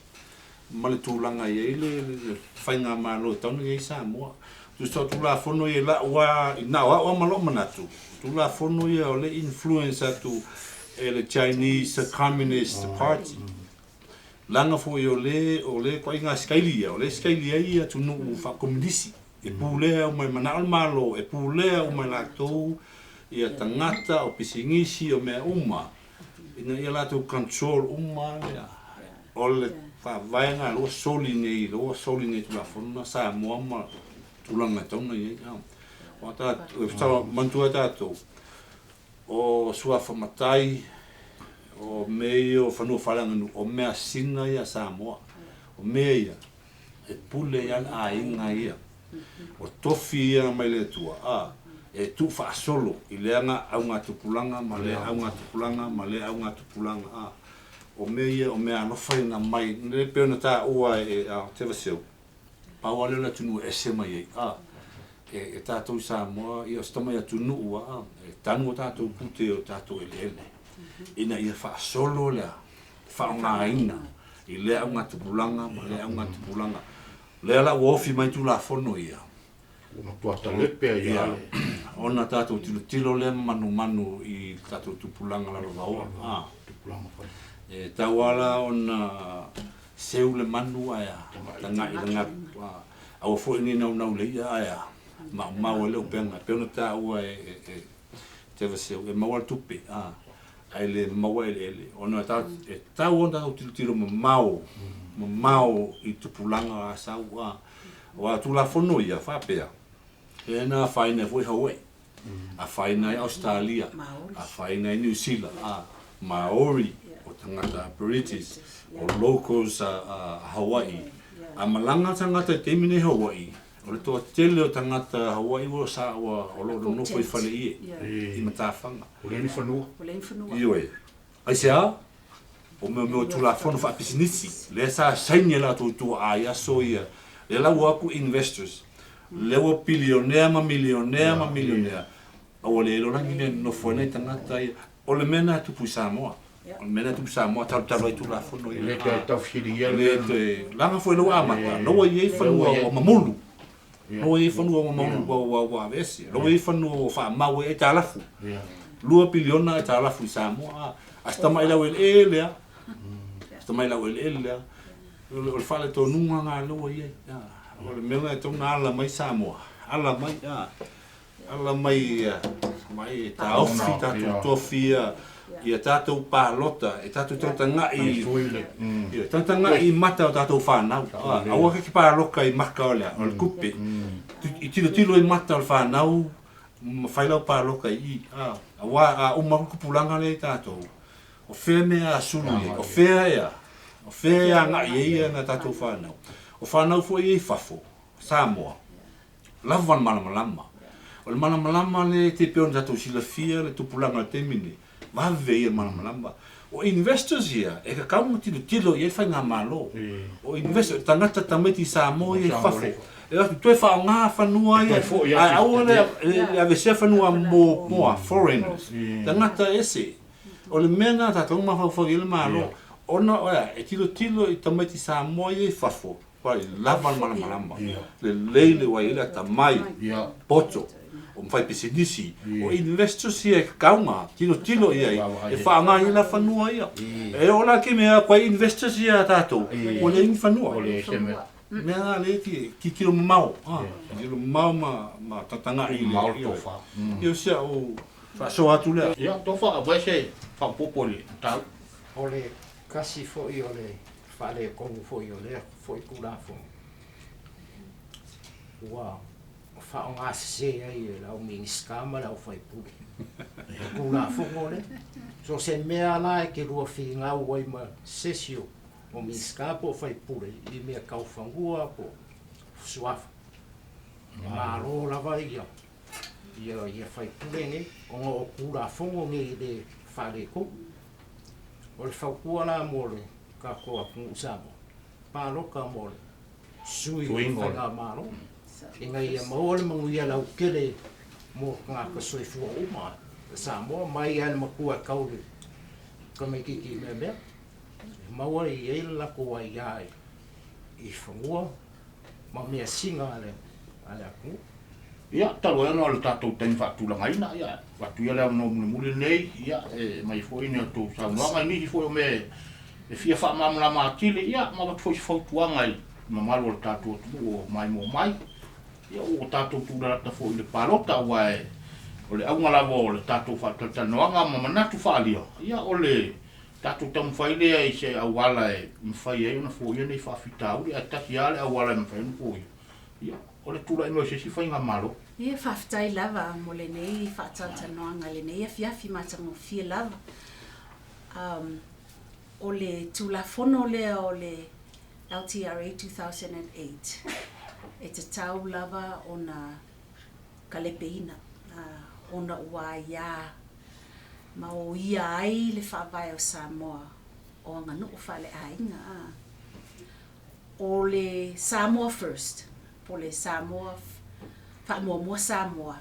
ma le tulaga i ai le faiga malo e tauna i ai Samoa. Tusa o tulafono ia la ua i na o au ma lou manatu. Tulafono ia o le influence atu e le Chinese Communist Party. Langa foi o le koaiga skaili ia, o le skaili ai ia atunuu faakomunisi. E pulea uma e manao le malo, e pulea uma e latou ia tagata o pisinisi o mea uma. Ina ia latou control uma lea. O le faavaega lua soli nei tulafono na Samoa ma tulaga e tauna i ai. O ta manatua tatou o suafa matai o mea ia o fanua faaleaganuu o mea sina ia Samoa. O mea ia e pule ia le aiga ia. O tofi ia mai le Atua e tuufaasolo i le aga augatupulaga ma le augatupulaga ma le augatupulaga. O mea ia o mea alofa ia na mai le pe ona taua e Tevaseu. Pau lea o le atunuu e ese mai ai. E tatou Samoa ia o se tamai atunuu e tanu o tatou pute o tatou eleele. Ina ia faasolo lea faaaogaina i lea augatupulaga ma lea augatupulaga. Lea la ua ofi mai tulafono ia. Ua matua talepe ia le ona tatou tilotilo lea ma manumanu i tatou tupulaga lalovaoa. Tupulaga fai. E tauala ona seu le manu ae tagai le gapu. Aua foi ni naunau le ia ae maumau ai le upega. Pe ona taua e Tevaseu e maua le tupe. Ae le maua eleele ona e tatau ona tatou tilotilo mamao, mamao i tupulaga o a sau a. Aua o Tulafono ia faapea, e na afaina ai foi Hawaii, afaina ai Ausetalia, afaina ai Niu Sila, a, Maori, o tagata British, o locals a Hawaii. A malaga tagata i taimi nei i Hawaii, O le toatele o tagata Hawaii ua sa ua o lo o nonofo i faleie i matafaga. Ua leai ni fanua. Ioe. Aisea? O mea mea o Tulafono faapisinisi lea sa saini e latou tuaa i aso ia, lea la ua o atu investors, lea ua pilionea ma milionea ma milionea, a ua le iloa la ni mea e nonofo ai nai tagata ia. O le mea lena e tupu i Samoa. O le mea lena e tupu i Samoa, talutalu ai Tulafono ia. E le toe taufiligia le mea. E le toe, leaga foi lea ua amata, lea ua i ai fanua ua mamulu. Lea ua i ai fanua ua mamulu ua ua aveese. Lea ua i ai fanua ua faamau ai aitalafu. 2 piliona aitalafu i Samoa. A si tamai laueleele lea. Si tamai laueleele lea. O le faaletonuga lena lea ua i ai. O le mea lena e tatau ona ala mai Samoa. Ala mai. Ala mai ia mai e taofi tatou tofi ia ia tatou palota e tatou tagatagai i tagatagai i mata o tatou fanau aua ke paloka i maka o le o le kupe i tilotilo i mata o le fanau ma fai lau paloka i i aua a uma atu tupulaga lea i tatou o fea mea a sulu i ai o fea ea o fea e agai ai ia na tatou fanau o fanau foi ia i fafo Samoa lava le malamalama. O le malamalama lea e te pei ona tatou silafia le tupulaga o le taimi lenei, vave ia le malamalama. O investors ia, e tatau ona tilotilo i ai le faigamalo. O investors, tagata tamaiti Samoa ia i fafo, e o atu toe faaaoga fanua ia, ae aua le aveesea fanua mo a foreigners, tagata ese. O le mea lena tatou mafaufau i ai le Malo, ona e tilotilo i tamaiti Samoa ia i fafo, Ua lava le malamalama, lelei le ua i ai le atamai, poto, o fai pisinisi, o investors ia e tatau ona tilotilo i ai e faaaoga ai la fanua ia. E oo la ki mea atu ai investors ia a tatou, ua leai ni fanua. Mea na lea e tilotilo mamao, tilotilo mamao ma tagatagai i le Ia o si au faasoa atu lea. Ia, tofa, aumai se faaopoopo i le mataupu. O le kasi foi o le faaletonu foi o lea foi Tulafono ua faaaoga sese ai e le au Minisita ma le au faipule le Tulafono lea. So o se mea la e te lua finau ai ma se isi o Minisita po o faipule i mea tau fanua po o suafa, e malo lava ia ia faipule nei ona o Tulafono nei e le faaletonu. O le fautua la mo le tatou atunuu Samoa, palota mo le sui o le Faigamalo ina ia maua le manuia lautele mo tagata soifua uma o Samoa, mai lava i le matua e tau i le tamaitiiti i mea mea, e maua i ai le latou aia i fanua ma measina a le atunuu. Ia, talu ai ona o le tatou taimi faatulagaina, ia, avatu ia le avanoa mulimuli lenei, ia, e aumai foi ni a outou saunoaga i nisi foi o mea e fia faamalamalama atili, ia, ma avatu foi se fautuaga i le mamalu o le tatou atunuu o maimoa mai. Ia, ua tatou tulalata foi i le palota, aua o le auga lava o le tatou faatalatalanoaga ma manatu faaalia, ia, o le tatou taumafai lea i se auala e mafai ai ona foia nei faafitauli, ae tasi lava le auala e mafai ona foia, ia, o le tulai mai o se isi faigamalo. Ia, faafetai lava mo lenei faatalatalanoaga i lenei afiafi matagofie lava. Um, o le Tulafono lea o le LTRA 2008, e tatau lava ona kalepeina, ona ua aiā ma oia ai le faavae o Samoa o aganuu faaleaiga. O le Samoa First, po le Samoa Faamuamua Samoa,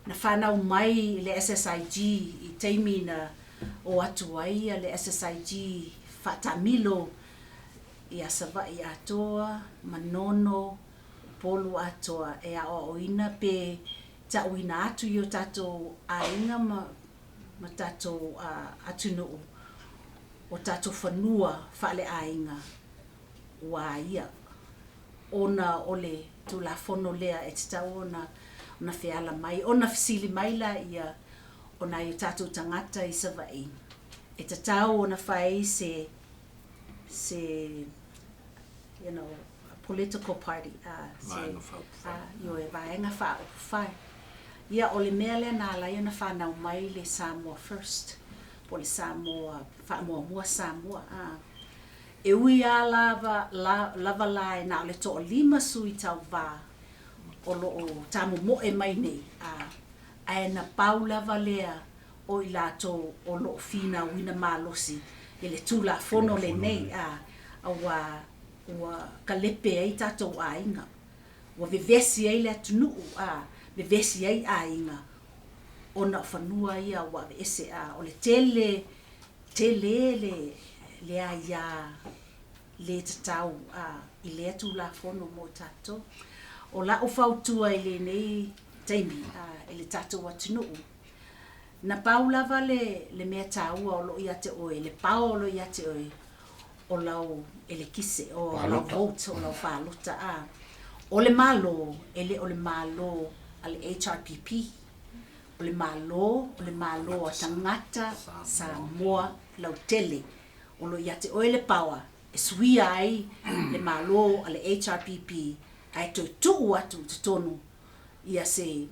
na fanau mai i le SSIG i taimi na o atu ai le SSIG faataamilo ia Savaii atoa, Manono, Upolu atoa e aoaoina pe ta'uina atu i o tatou aiga ma ma tatou atunuu o tatou fanua faaleaiga ua a ia ona o le Tulafono lea e tatau ona ona feala mai ona fesili mai laia o nai o tatou tagata i Savaii. E tatau ona fai se se you know, political party, a, se, Vaega faaupufai. a, ioe, vaega faaupufai. Ia, o le mea lea na ala ai ona fanau mai le Samoa First, po o le Samoa, faamuamua Samoa, a. E ui lava lava, la, lava la e na o le toalima sui tauva o lo o tamomoe mai nei, a, ae na pau lava lea o i latou o lo o finauina malosi i le Tulafono lenei, a, auā ua kalepe ai tatou aiga, ua vevesi ai le atunuu, a, vevesi ai aiga ona o fanua ia ua aveese, a, o le tele, tele le, le aia le tatau, a, i lea Tulafono mo i tatou. O la'u fautua i lenei taimi, a, i le tatou atunuu, Na pau lava le le mea taua o lo o ia te oe, le pao o lo o ia te oe, o lau elekise, o lau vote, o lau palota, a. O le Malo, e le o le Malo a le HRPP. O le Malo, o le Malo a tagata Samoa lautele. O lo o ia te oe le paoa e suia ai le Malo a le HRPP ae toe tuu atu i totonu ia se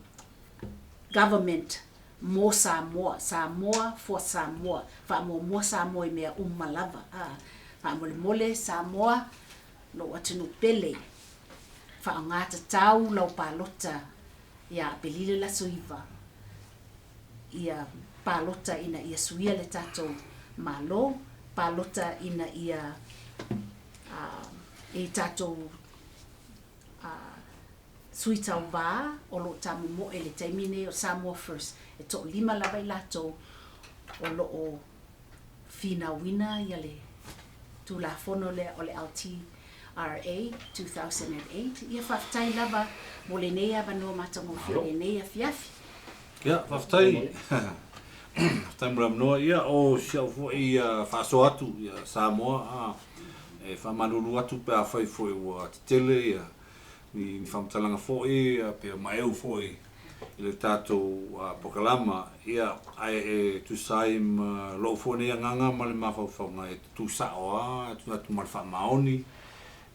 Government mo Samoa, Samoa for Samoa, faamuamua Samoa i mea uma lava, a, faamolemole Samoa, lou atunuu pele, faaaoga tatau lau palota ia Apelile le aso 9, ia palota ina ia suia le tatou Malo, palota ina ia, a, i tatou, a, Sui Tauva o lo o tamomoe i le taimi nei o Samoa First, e toalima lava i latou o lo o finauina ia le Tulafono lea o le LTRA 2008. Ia faafetai lava mo lenei avanoa matagofie o lenei afiafi. Ia, faafetai. Faafetai mo le avanoa. Ia, o si au foi faasoa atu ia Samoa, e faamalulu atu pe afai foi ua tetele ia ni faamatalaga foi pe maeu foi i le tatou polokalama, ia, ae e tusa ai ma lou foi nei agaga ma le mafaufauga e tutusao lava, e atu ma le faamaoni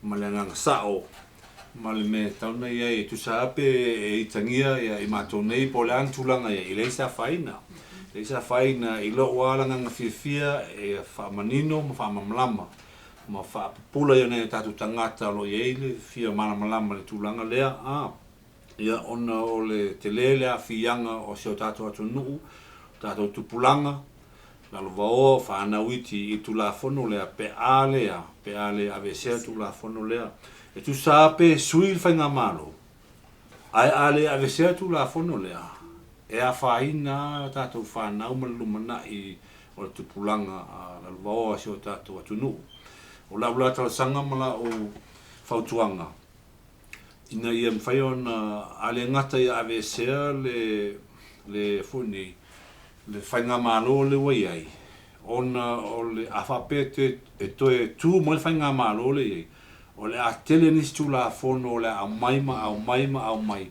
ma le agaga sao ma le mea e tatau ona i ai e tusa lava pe e itagia ia i matou nei po o le a ni tulaga i ai, e leai se afaina. E leai se afaina i lou lava agaga fiafia e faamanino ma faamalamalama ma faapupula i nai o tatou tagata o lo o i ai le fia malamalama i le tulaga lea, a, ia, ona o le tele le aafiaga o si o tatou atunuu, o tatou tupulaga, lalovaoa, o fanau iti i le Tulafono lea, pe a lea, pe a le aveesea le Tulafono lea. E tusa lava pe sui le Faigamalo, ae a le aveesea le Tulafono lea, e afaina lava tatou fanau ma le lumanai o le tupulaga lalovaoa o si o tatou atunuu. O lau la talosaga ma lau fautuaga, ina ia mafai ona, a le gata ia aveesea le, le foi nei, le faigamalo lea ua i ai, ona o le, a faapea e toe tu mai le faigamalo lea e i ai, o le a tele nisi Tulafono o le a aumai ma aumai ma aumai,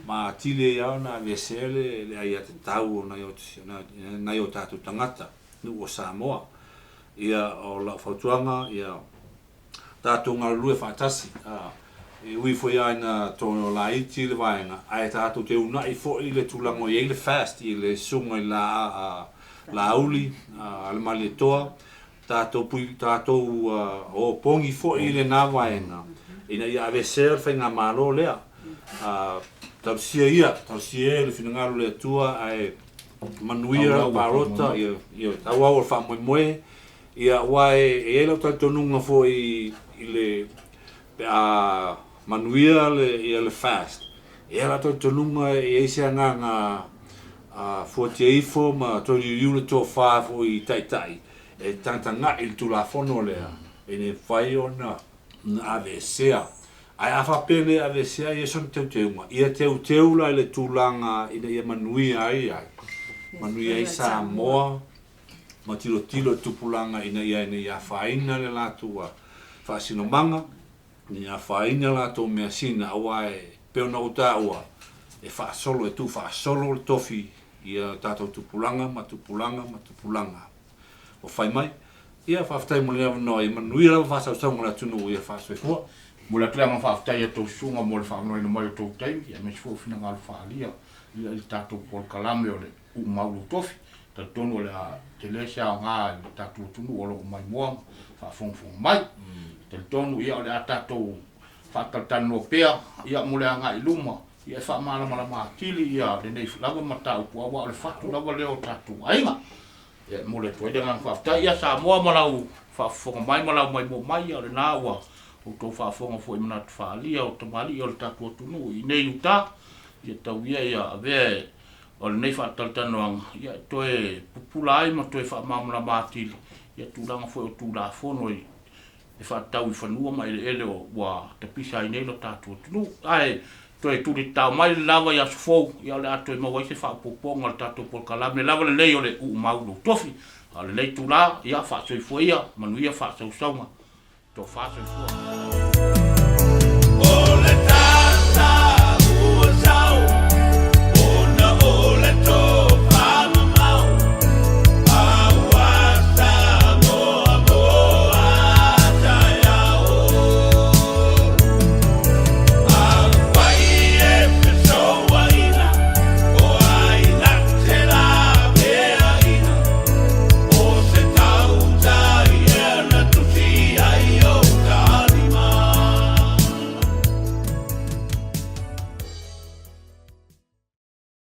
ma atili ai lava ona aveesea le le aiatatau o nai o tatou tagata, nuu o Samoa. Ia, o lau fautuaga, ia tatou galulue faatasi, a, e ui foi lava ina tono laiti le vaega, ae tatou te uunai foi le tulaga o i ai le FAST i le susuga i le Laauli a le Malietoa, tatou pui, tatou o pogi foi i lena vaega ina ia aveesea le faigamalo lea. Talosia ia, talosia ia le finagalo o le Atua ae manuia le palota, ia, ia tauau o le faamoemoe, ia aua e i ai lau talitonuga foi i le pe a manuia le ia le FAST, e i ai lau talitonuga e i ai se agaga fuatia ifo ma toe liuliu le tofa foi i taitai e tagatagai i le Tulafono lea e le mafai ona aveesea. Ae a faapea e le aveesea e i ai sona teuteuga, ia teuteu la i le tulaga ina ia manuia ai ai, manuia ai Samoa ma tilotilo i le tupulaga ina ia ne i afaina le latou faasinomaga, ne i afaina latou measina, aua e pei ona ou taua, e faasolo, e tuufaasolo le tofi i a tatou tupulaga ma tupulaga ma tupulaga. o fai mai. Ia, faafetai mo le avanoa, ia manuia lava faasausauga a le atunuu, ia faasoifua. Momoli atu le agaga faafetai i a outou susuga mo le faavanoaina mai o outou taimi aemaise foi o finagalo faaalia i le tatou polokalame o le Uumau Lou Tofi. Talitonu o le a tele se aoga i le tatou atunuu o lo o maimoa ma faafogafoga mai. Talitonu ia o le a tatou faatalatalanoa pea ia mo le agai i luma ia e faamalamalama atili ia lenei lava mataupu aua o le fatu lava lea o tatou aiga. Ia e momoli atu ai le agaga faafetai ia Samoa ma lau faafofoga mai ma lau maimoa mai ia o lena ua outou faafofoga foi i manatu faaalia o tamalii o le tatou atunuu i inei i uta ia tau ia ia avea e o lenei faatalatalanoaga ia e toe pupula ai ma toe faamalamalama atili ia tulaga foi o Tulafono i e faatatau i fanua ma eleele ua tapisa ai nei lo tatou atunuu. Ae toe tulitao mai le lava i aso fou, ia o le a toe maua ai se faaopoopoga o le tatou polokalame lava lenei o le Uumau Lou Tofi. A o lenei itula, ia faasoifua ia, manuia faasausauga, tofa soifua.